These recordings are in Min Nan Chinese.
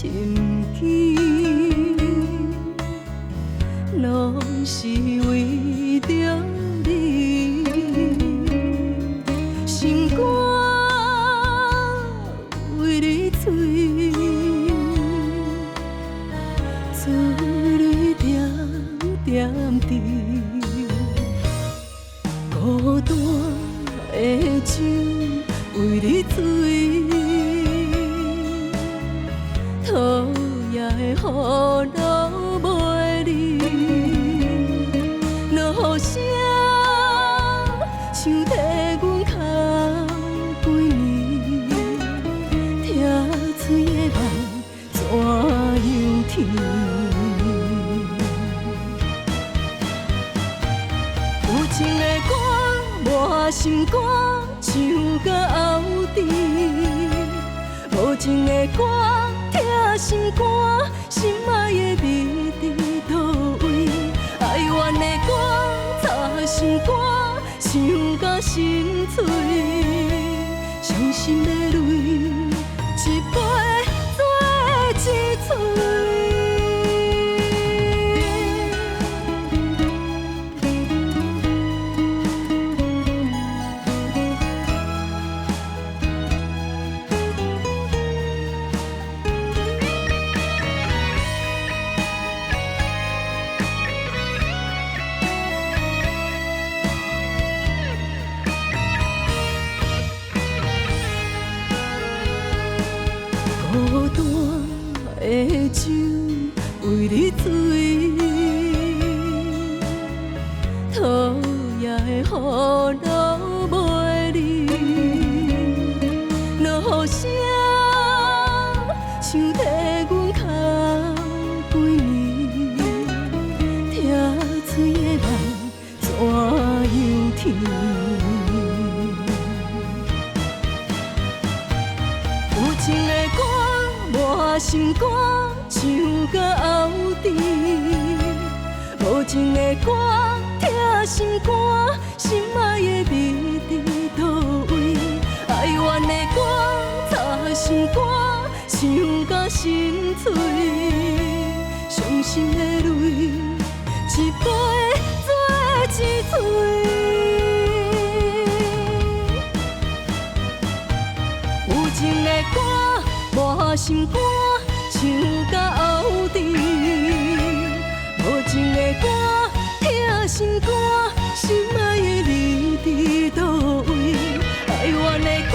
心機，攏是為著你。心肝為你醉，珠淚點點滴。孤單的酒為你醉，討厭的雨落袂離，落雨聲像替阮哭幾暝，疼催的夢怎樣甜？有情的歌，磨心肝，唱甲喉甜；無情的歌，疼心肝，心愛的你佇佗位？哀怨的歌，插心肝，唱甲心碎，傷心的淚，一杯做一喙。孤單的酒為你醉，討厭的雨落袂離，落雨聲像替阮哭幾暝，疼催的夢怎樣甜？有情的歌，磨心肝，唱甲喉甜；無情的歌，疼心肝，心愛的你佇佗位？哀怨的歌，插心肝，唱甲心碎，傷心的淚，一杯做一喙。有情的歌，磨心肝，唱甲喉甜；無情的歌，疼心肝，心愛的你佇佗位？哀怨的歌，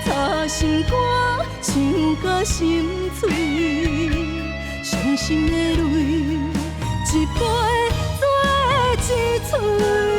插心肝，唱甲心碎，傷心的淚，一杯做一喙。